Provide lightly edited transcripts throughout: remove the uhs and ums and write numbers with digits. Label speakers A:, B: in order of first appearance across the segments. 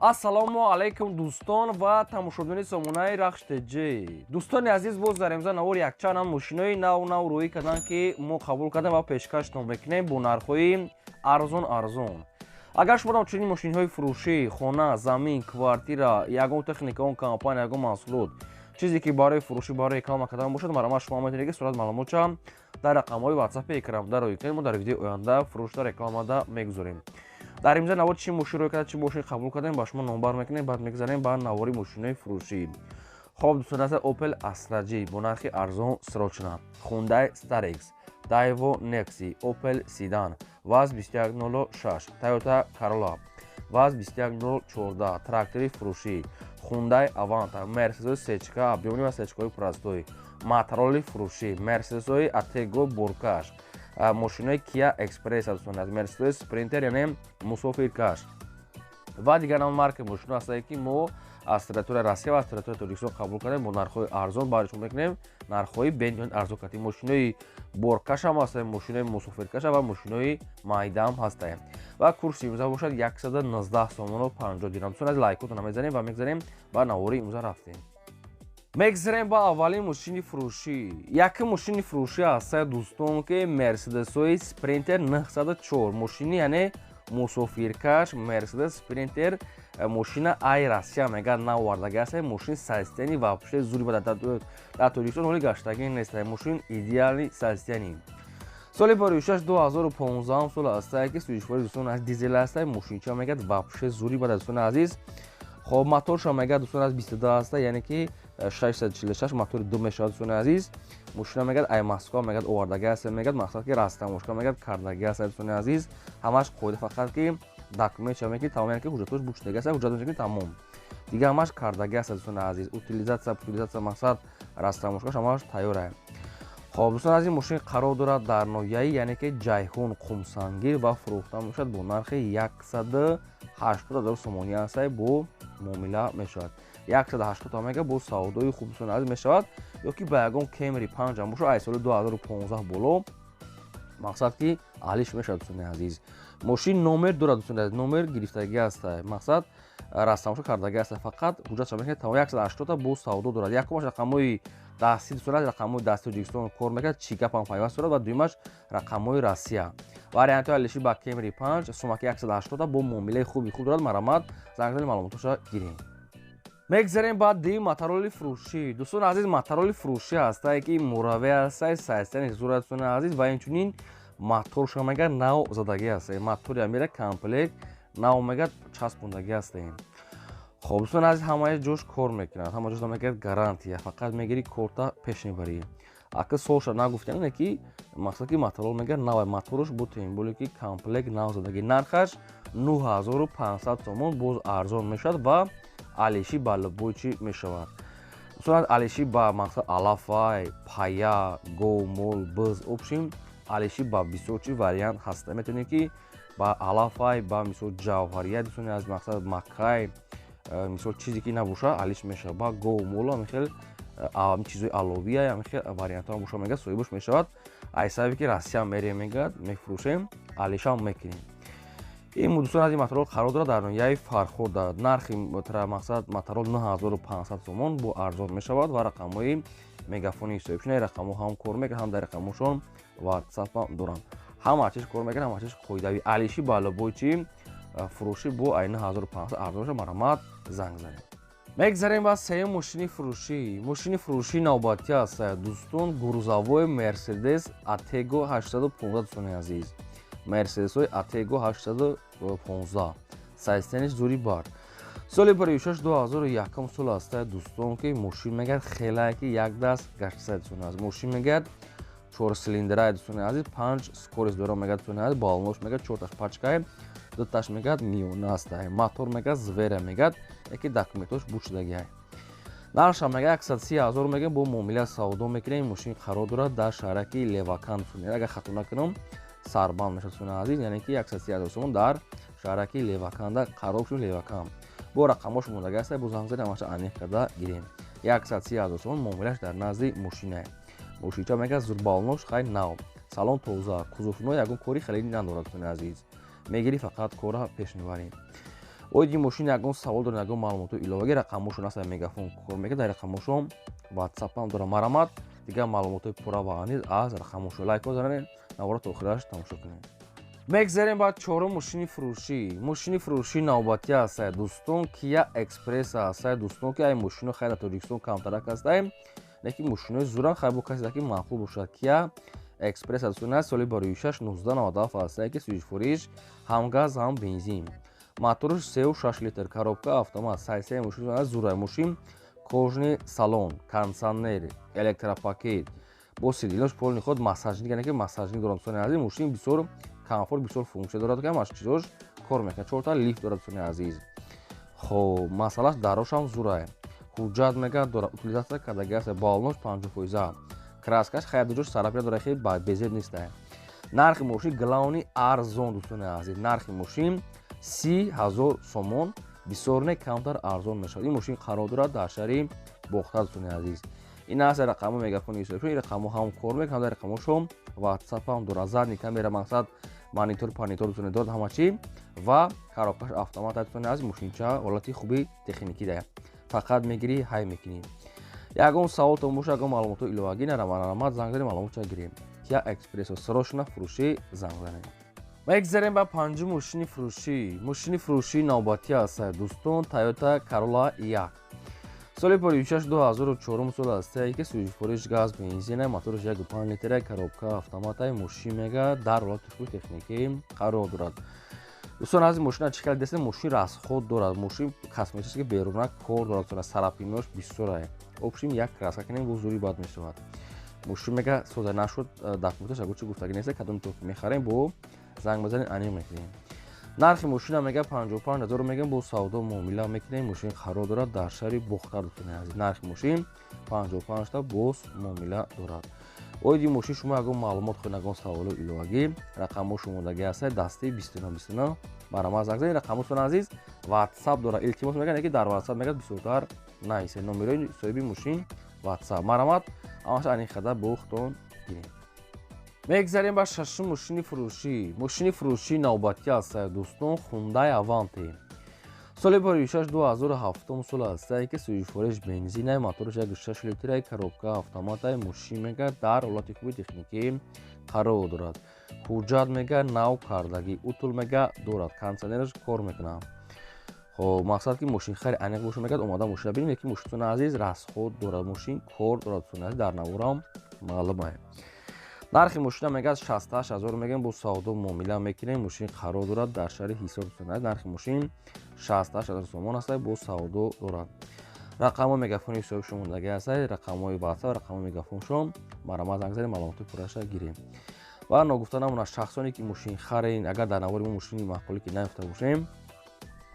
A: Ассалому алайкум, дӯстон ва тамошобинони сомонаи Рахш ТЖ. Дӯстони азиз, боз дар имза навор якчанд ҳам мошинои нав нав рӯӣ карданд, ки мо қабул кардем ва пешкаштон мекунем бо нархҳои арзон арзон. Агар шумо чунин мошинҳои фурӯшӣ, хона, замин, квартира, ягон техника, он компания, ягон маҳсулот, чизе ки барои фурӯшӣ, барои реклама кардан бошад, марҳамат, шумо метавонед, ки сурат маълумотча дар рақамҳои ватсапи экранбуда рӯй кунед. Мо дар видеои оянда фурӯшда, рекламада мегузорем. Дар имза навор чӣ мошин рӯй карда, чӣ мошин қабул кардем, ба шумо номбар мекунем. Баъд мегузарем ба навори мошинои фурӯшӣ. Хоб, дӯстон азиз, Opel Astra J бо нархи арзон срочно, Hyundai Starex, Daewoo Nexi, Opel Sedan, ВАЗ 2106, Toyota Corolla, ВАЗ 21014, трактори фурӯшӣ, Hyundai Avanta, Mercedes сечка объёмный ва сечкаҳои простой, матроли фурӯшӣ, Mercedes-ҳои Atego боркаш, мошинои Kia Express, дӯстони азиз, Mercedes Sprinter, яъне мусофиркаш ва дигар ном марки мошино ҳастае, ки мо аз территорияи Россия ва аз территорияи Тоҷикистон қабул кардем, бо нархҳои арзон барои шумо мекунем, нархҳои бениҳоят арзон кардем. Мошинои боркаш ҳам ҳастаем, мошинои мусофиркаша ва мошинои майдаам ҳастаем. Ва курси имрӯза бошад 119 сомону 50 дирам. Дӯстони азиз, лайкотона мезанем ва мегзарем ба навори имрӯза. Рафтем, мегзарем ба аввалин мошини фурӯшӣ. Якум мошини фурӯшӣ ҳастае, дӯстон, ки Мерседесҳои Спринтер 904, мошини, яъне мусофиркаш, Мерседес Спринтер. Мошина ай Россия мегӯяд, навовардаги ҳастае. Мошин состояние вообще зури, дар Тоҷикистон ҳоли гаштагӣ нестае. Мошин идеальный состояние. Соли фурӯшаш 2015 сол ҳастае, ки сӯзишвори, дӯстон аз дизел ҳастае. Мошинча мегӯяд, вообще зури бада, дӯстони азиз. Хоб, моторша мегӯяд, дӯстон, аз 22 ҳаста, яъне ки 646 мотори ду мешавад. Дӯстони азиз, мошина мегӯяд, ай Москва мегӯяд, овардаги ҳаста. Мегӯяд, мақсад ки растамошка мегӯяд, кардаги ҳаста. Дӯстони азиз, ҳамаш қоида, фақат ки документ ша мекунӣ, тамом, яъне ки ҳуҷҷатош бушдаги ҳаста, ҳуҷҷат мекунӣ, тамом, дига ҳамаш кардаги ҳаста. Дӯстони азиз, утилизация, утилизация, мақсад растамошкаш ҳамаш тайёра. Хоб, дӯстон азиз, мошин қарор дорад дар ноҳияи, яъне ки Ҷайҳун, Қумсангир ва фурӯхта мешавад бо нархи 180 000 сомонӣ ҳастае, бо муомила мешавад. 180 мега бо савдои хуб, дӯстони азиз, мешавад. Ё ки ба ягон Кемри 5 бошад, ай соли 2015 боло, мақсад ки алиш мешавад. Дӯстони азиз, мошин номер дорад, дӯстони азиз, номер гирифтагӣ ҳаста, мақсад растамошо кардагӣ ҳаста, фақат ҳуҷҷатша мекунад, тамом. 180 бо савдо дорад. Якумаш рақамҳои дастӣ, дӯстони азиз, рақамҳои дасти Тоҷикистон кор мекунад, чигапам пайваст дорад, ва дуюмаш рақамҳои Россия. Вариантҳои алиши ба Кемри 5 сумаки 180 бо муомилаи хуби хуб дорад. Марҳамат, занг зани, маълумотоша гирем. Мегзарем ба дим матароли фурӯшӣ. Дӯстони азиз, матароли фурӯшӣ ҳастае, ки мураве ҳастае, состояние зура, дӯстони азиз, ва инчунин моторша мегӯяд, нав задагӣ ҳастае. Мотори амира комплект нав мегӯяд, часпондагӣ ҳастаем. Хоб, дӯстони азиз, ҳамаи ҷош кор мекунад, ҳама ҷош мегӯяд, гарантия, фақат мегирӣ, корта пеш мебарӣ. Ака солша нагуфтем, не ки мақсад ки моторол мегӯяд, навай, моторш бо тем более ки комплект нав задагӣ. Нархаш 9500 сомон, боз арзон мешавад ва алиши ба любой чӣ мешавад. Дӯстон, алиши ба мақсад алафай, пая, говмол, биз, общем, алиши ба бисёр чи вариант ҳаста. Метавонед, ки ба алафай, ба мисол ҷавҳария, дӯстони аз мақсад макай, мисол чизе ки набошад, алиш мешавад. Ба говмол ҳамихел чизои аловия, ҳамихел вариантҳо боша, мегӯяд, соҳибаш мешавад. Ай сабаби ки Россия мерем, мегӯяд, мефурӯшем, алишам мекунем. Ин, дӯстон, аз ин моторол қарор дорад дар ноҳияи Фархор. Дар нархи мақсад моторол 9500 сомон, бо арзон мешавад ва рақамҳои мегафони соҳибшуна, рақамҳо ҳам кор мекунад, ҳам дар рақамҳошон ватсап доранд, ҳама чиз кор мекунад, ҳама чиз қоидавӣ, алиши ба любой чи фурӯшӣ бо ай 9500 арзон мешавад. Марҳамат, занг занед. Мегзарем ба сеюм мошини фурӯшӣ. Мошини фурӯшии навбатӣ аст, дӯстон, грузовой Мерседес Атего 815. Дӯстони азиз, Мерседесҳои Атего 815, состояние зури бар. Соли фурӯшаш 2001 сол аста, дӯстон, ки мошин мегӯяд, хелае ки як даст гаштаса. Дӯстони азиз, мошин мегӯяд, чорсилиндрай, дӯстони азиз, панҷ скорость дора, мегӯяд. Дӯстони азиз, баллонош мегӯяд, чорташ пачкай, дуташ мегӯяд, миёна астае. Мотор мегӯяд, зверя, мегӯяд, яке документош бушдагиай. Нархша мегӯяд, 130 000 мегӯяд, бо муомила савдо мекунем. Мошин қарор дорад дар шаҳраки Левакан, агар хато накунам, Сарбанд мешавад. Дӯстони азиз, яъне ки 130 000 сомон, дар шаҳраки Леваканда қарор шуд. Левакан бо рақамҳош мондагӣ аста, бо занг зани, ҳамаша аниқ карда гирем. 130 000 сомон муомилаш дар назди мошинае. Мошинча мегӯяд, зурбалнош хай нав, салон тоза, кузовно ягон кори хеле надорад. Дӯстони азиз, мегирӣ, фақат кора пеш мебарӣ. Оиди мошин ягон савол доред, ягон маълумоти иловагӣ, рақамошон аст, Мегафон кор мекунад, дар рақамошон WhatsApp ҳам дорад. Марамат, дигар маълумотҳои пурра ва аниқ аз рақамошон. Лайкҳо занед, навора то охираш тамошо кунед. Мегзарем ба чорум мошини фурӯшӣ. Мошини фурӯшии навбатӣ ҳастае, дӯстон, Kia Express ҳастае, дӯстон, ки ай мошино хайр дар Тоҷикистон камтарак ҳастае, лекин мошинои зуран хайр бо касе ки маъқул бошад. Kia Express дӯстон аст, соли барои 6 1997 ҳастае, ки сӯзишвориш ҳам газ, ҳам бензин. Моторш 3,6 литр, коробка автомат, сайсаи мошин зурай мошин, кожаный салон, кондиционер, электропакет, бо сиденья ш полный ход, массажник, яъне ки массажник дорад, дӯстони азиз. Мошин бисёр комфорт, бисёр функсия дорад, ки ҳамаш чизош кор мекунад. Чорта лифт дорад, дӯстони азиз. Хоб, масъалаш дарошам зурай. Ҳуҷҷат мега дорад, утилизация кардаги аст, баллонош 50%. Краска ш хайр дуҷош царапина дорад, хеле безеб нестае. Нархи мошин главный арзон, дӯстони азиз. Нархи мошин 30 000 сомон, бисёр не, камтар арзон мешавад. Ин мошин қарор дорад дар шаҳри Бохтар, дӯстони азиз. Ин аст рақамҳо Мегафони ҳисобшон, ин рақамҳо ҳам кор мекунад, дар рақамҳошон WhatsApp ҳам дорад. Задний камера, мақсад монитор, панитор, дӯстони, дорад ҳама чӣ ва коробка ш автомат, дӯстони азиз. Мошинча ҳолати хуби техникӣ дорад. Фақат мегирӣ, ҳай мекунӣ. Ягон саволтон боша, ягон маълумотҳои иловагӣ, нарамарамат занг занед, маълумотча гирем. Kia Express срочно фурӯшӣ, занг занед. Мегзарем ба панҷум мошини фурӯшӣ. Мошини фурӯшии навбатӣ аст, дӯстон, Toyota Corolla 1. Соли 56 2004 сол ҳастае, ки сӯзишвориш газ, бензина, моторш 1,5 литра, коробка автомата. Мошин мега дар ҳолати хуби техникӣ қарор дорад. Дӯстон, аз мошина чӣ хел дестем? Мошин расход дорад, мошин косметически беруна кор дорад, царапина ш бисёрае. Общем, як краска кунем, бо зури бад мешавад. Мошин мега соза нашуд, документаш агар чӣ гуфтагӣ нест, кадом то мехарем, бо занг бизанед, аниқ мекунем. Нархи мошина мега 55 000 мегӯем, бо савдо муомила мекунем. Мошин қарор дорад дар шаҳри Бохтар, дӯстони азиз. Нархи мошин 55 та, боз муомила дорад. Оиди мошин шумо ягон маълумот хоҳед, ягон саволу иловагӣ, рақамҳо шумодаги ҳастад, дастаи 29 29, марҳамат, занг занед. Рақамҳо, дӯстони азиз, WhatsApp дорад. Илтимос мегӯяд, ки дар WhatsApp мегӯяд бисёртар нависед. Номерои соҳиби мошин WhatsApp, марҳамат, ҳамаша аниқ карда бо худтон гирем. Мегзарем ба шашум мошини фурӯшӣ. Мошини фурӯшии навбатӣ аст, дӯстон, Хундай Аванте. Соли 56 2007 сол ҳастае, ки сӯзишвориш бензинай, моторш 1,6 литрай, коробка автоматай. Мошин мега дар ҳолати хуби техникӣ қарор дорад. Ҳуҷҷат мега нав кардагӣ, утул мега дорад, кондиционераш кор мекунад. Хоб, мақсад ки мошинхари аниқ боша, мегӯяд, омода мошина бинед, ки мошинтони азиз, расход дорад, мошин кор дорад, дӯстони азиз, дар наворам маълумае. Нархи мошина мегӯяд 68 000 мегӯем, бо савдо муомила мекунем. Мошин қарор дорад дар шаҳри Ҳисор, дӯстони азиз. Нархи мошин 68 000 сомон аст, бо савдо дорад. Рақамҳои Мегафони ҳисоби шумодаги ҳастад, рақамҳои WhatsApp, рақамҳои Мегафоншон, марҳамат, занг занед, маълумоти пурраша гирем. Ва ногуфта намонад, шахсоне ки мошин харен, агар дар навори мо мошини маъқуле ки наёфта бошем,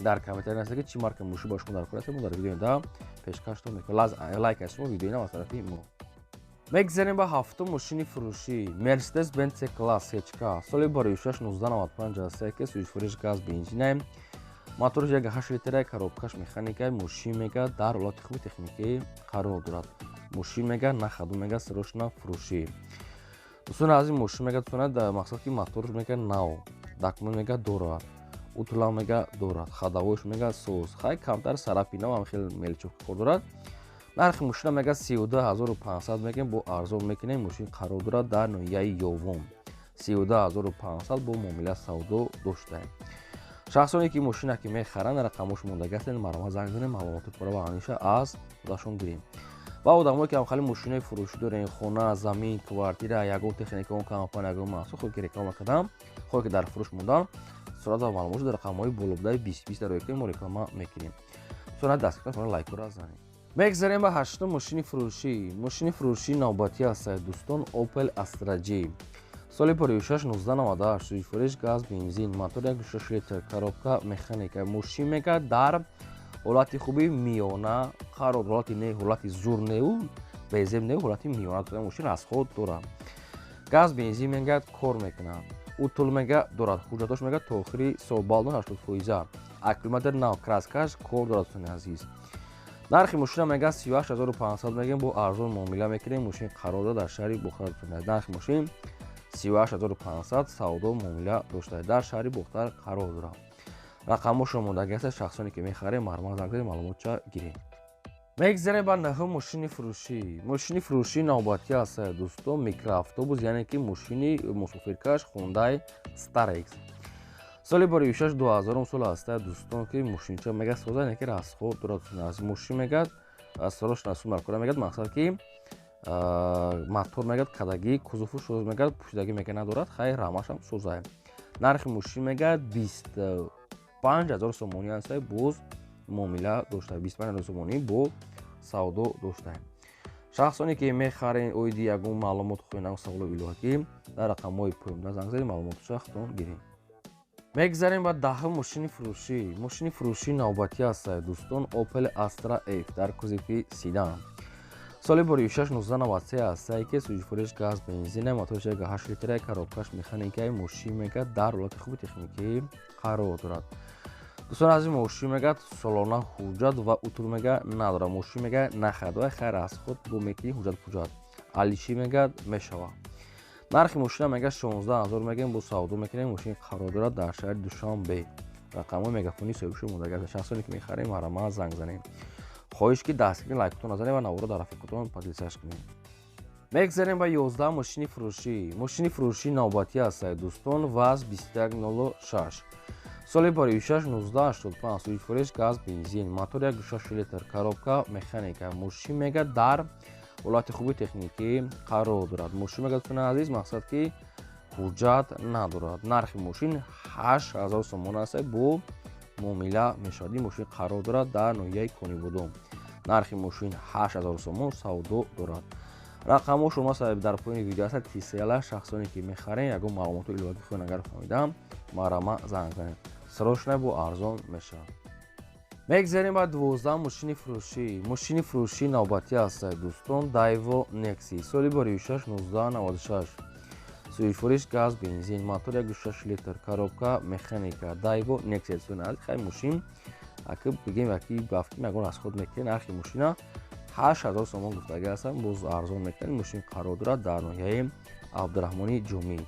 A: дар комментария нависед, ки чӣ марка мошин ба шумо дар кор аст, мо дар видеои оянда пешкаштон мекунем. Лайк аз шумо, видеои нав аз тарафи мо. Мегзарем ба ҳафтум мошини фурӯшӣ. Мерседес Бенц С класс ҳк, соли 6 1995 ҳастае, ки сӯзишвориш газ, бензинае, моторш 1,8 литра, коробка ш механика. Мошин мега дар ҳолати хуби техникӣ қарор дорад. Мошин мега на ходу, мега срочно фурӯшӣ. Дӯстони азиз, мошин мега, дӯстона, дар мақсад ки моторш мега нав, документ мега дорад, утула мега дорад, ходовой ш мега соз, хай камтар царапина ам хел мелочёвка кор дорад. Нархи мошина мега 32 500 мегӯем, бо арзон мекунем. Мошин қарор дорад дар ноҳияи Ёвон. 32 500 бо муомила савдо доштаем. Шахсоне ки мошина ки мехаранд, рақамҳош мондаги ҳастанд, марҳамат, занг занед, маълумоти пурра ва аниша аз худашон гирем. Ва одамое ки ҳамхали мошинои фурӯшӣ дорем, хона, замин, квартира, ягон техника, он компания, ягон маҳсул, хоҳ ки реклама кардам, хоҳ ки дар фурӯш мондан, сурат ва маълумотшо дар рақамҳои болобудаи 20 20 дар мо реклама мекунем. Сурат дастгиртон, лайкҳоро занед. Мегзарем ба ҳаштум мошини фурӯшӣ. Мошини фурӯшии навбатӣ ҳастад, дӯстон, Opel Astra J, соли 56 1998, сӯзишвориш газ, бензин, мотор 1,6 литр, коробка механика. Мошин мега дар ҳолати хуби миёна қарор, ҳолати не, ҳолати зур неу, безеб неу, ҳолати миёна дорад. Мошин расход дорад, газ, бензин мега кор мекунад, утул мега дорад, ҳуҷҷатош мега то охири сол, баллон 80%, аккумулятор нав, краска ш кор дорад, дӯстони азиз. Нархи мошина мега 38 500 мегӯем, бо арзон муомила мекунем. Мошин қарор дорад дар шаҳри Бохтар. Нархи мошин 38 500, савдо муомила дошта, дар шаҳри Бохтар қарор дорад. Рақамҳошон мондагӣ ҳаст, шахсоне ки мехарем, марҳамат, занг занед, маълумотча гирем. Мегзарем ба наҳум мошини фурӯшӣ. Мошини фурӯшӣ навбатӣ аст, дӯстон, микроавтобус, яъне ки мошини мусофиркаш Хундай Starex. Соли барои 2000 сол аст, дӯстон, ки мошинча мега соза, яъне ки расход дорад. Аз мошин мегад срош насу маркора мегад, мақсад ки мотор мегад кадагӣ, кузову шоз мегад пӯшидагӣ мега надорад, хай рамашам соза. Нархи мошин мегад 25 000 сомонӣ аст, боз муомила дошта, 25 000 сомонӣ бо савдо дошта. Шахсоне ки мехарен, оиди ягон маълумот хоҳед, саволу илоҳакӣ, дар рақамҳои поёнда занг занед, маълумотша худтон гиред. Мегзарем ба даҳум мошини фурӯшӣ. Мошини фурӯшӣ навбатӣ аст, дӯстон, Opel Astra F дар кузови седан. Соли бори 1993 аст, ки сӯзишвориш газ бензина, моторш 8 литра, коробкаш механикаи. Мошин мегад дар ҳолати хуби техникӣ қарор дорад. Дӯстон азиз, мошин мегад солона ҳуҷҷат ва утур мега надорад. Мошин мега нахард, хайр, аз худ бо мекунӣ, ҳуҷҷат пуҷҷат алишӣ мегад мешавад. Нархи мошина мега 16 000 мегем, бо савдо мекунем. Мошин қарор дорад дар шаҳри Душанбе. Рақамҳои мегафонии соҳибшо мондагӣ. Шахсоне ки мехарем, марҳамат, занг занем. Хоҳиш ки дастгирӣ лайкотон назанем ва наворо дар рафиқотон поделиться кунем. Мегзарем ба 11 мошини фурӯшӣ. Мошини фурӯшӣ навбатӣ аст, дӯстон, ВАЗ 2106, соли барои 1985, сӯзишвориш газ бензин, мотор 1,6 литр, коробка механика. Мошин мега дар ҳолати хуби техникӣ қарор дорад. Мошин мега, дӯстони азиз, мақсад ки ҳуҷҷат надорад. Нархи мошин 8000 сомон аст, бо муомила мешавад. Ин мошин қарор дорад дар ноҳияи Конибодом. Нархи мошин 8000 сомон, савдо дорад. Рақамҳо шумо дар поёни видео аст, тисела. Шахсоне ки мехарен, ягон маълумоту иловагӣ хоҳед, агар фаҳмидам, марҳамат, занг занед. Срочно бо арзон мешавад. Мегзарем ба 12 мошини фурӯшӣ. Мошини фурӯшӣ навбатӣ аст, дӯстон, Дайво Некси, соли барои 1996, сӯзишвориш газ бензин, мотор 1,6 литр, коробка механика. Дайво Некси, дӯстони азиз, хай мошин аки бигем, яки бафки ягон расход мекунед. Нархи мошина 8000 сомон гуфтагӣ ҳастам, боз арзон мекунед. Мошин қарор дорад дар ноҳияи Абдураҳмони Ҷомӣ.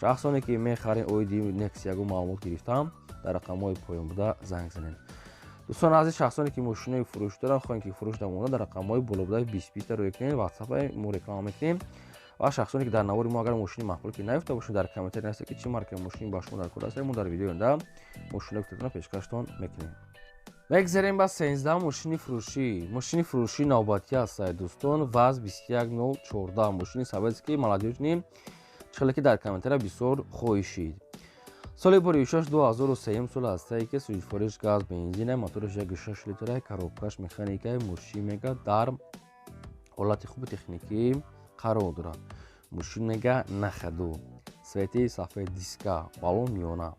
A: Шахсоне ки мехарен, оиди Некси ягон маълумот гирифтам, дар рақамҳои поён буда занг занед. Дӯстони азиз, шахсоне ки мошинои фурӯш доранд, хоҳем ки фурӯш дамонда, дар рақамҳои боло буда 20 20 рӯй кунед, ватсапи мо реклама мекунем. Ва шахсоне ки дар навори мо агар мошини маъқул ки наёфта бошед, дар комментарий нависед, ки чӣ маркаи мошин ба шумо дар кор аст. Мо дар видеои оянда мошинои гуфтатонро пешкаштон мекунем. Мегзарем ба 13 мошини фурӯшӣ. Мошини фурӯшӣ навбатӣ аст, дӯстон, ВАЗ 21014, мошини советский молодёжный, чихеле ки дар комментария бисёр хоҳишид. Соли барои 2003 сол ҳастае, ки сӯзишвориш газ бензина, мотораш 1,6 литра, коробкаш механикаи. Мошин мега дар ҳолати хуби техникӣ қарор дорад. Мошин мега на ходу, цвети сафед, диска, баллон миёна.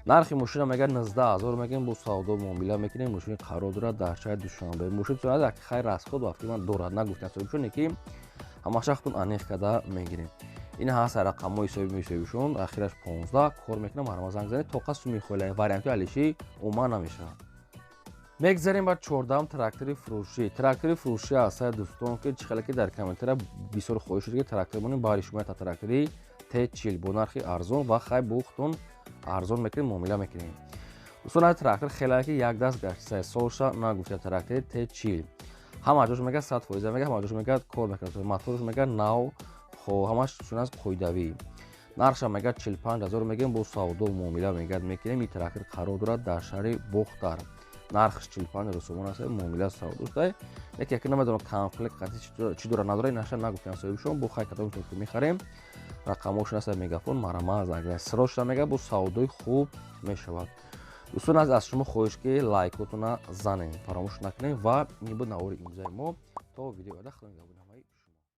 A: Нархи мошина мега 19 000 мегем, бо савдо муомила мекунем. Мошин қарор дорад дар шаҳри Душанбе. Мошин хайр, расход вақти ман дорад, нагуфтам соҳибшоне ки ҳамаша худтон аниқ карда мегирем. Ин ҳаст рақамҳои соҳиби мисоҳибшон, ахираш 15 кор мекунам, марҳамат, занг занед. Тоқа суми хола вариантҳои алишӣ умуман намешавад. Мегзарем ба 14-ам трактори фурӯшӣ. Трактори фурӯшӣ аст, дӯстон, ки чӣ хеле ки дар комментария бисёр хоҳиш шуд, ки трактор монем, баҳри шумо та трактори Т40 бо нархи арзон ва хай бо худтон арзон мекунем, муомила мекунем. Дӯстон, трактор хеле ки як даст гаштса, солша нагуфта. Трактори Т40 ҳама ҷош мега 100% мега, ҳама ҷош мега кор мекунад, моторш мега нав, ҳамаш чун аст қоидавӣ. Нархша мега 45 000 мегем, бо савдо муомила мегӯяд мекунем. Ин трактор қарор дорад дар шаҳри Бохтар. Нархш 45 000 сомон аст, муомила савдо шуда. Яке яке намедонам комплект қати чӣ дора, надора, наша нагуфтам соҳибшон. Бо хай кадом ки мехарем, рақамҳошон аст мегафон, марҳамат, занг. Срочно мега бо савдои хуб мешавад. Дӯстон азиз, аз шумо хоҳиш ки лайкотона занем, фаромӯш накунем. Ва ин буд навори имрӯзаи мо. То видеои оянда, худо нигаҳбон.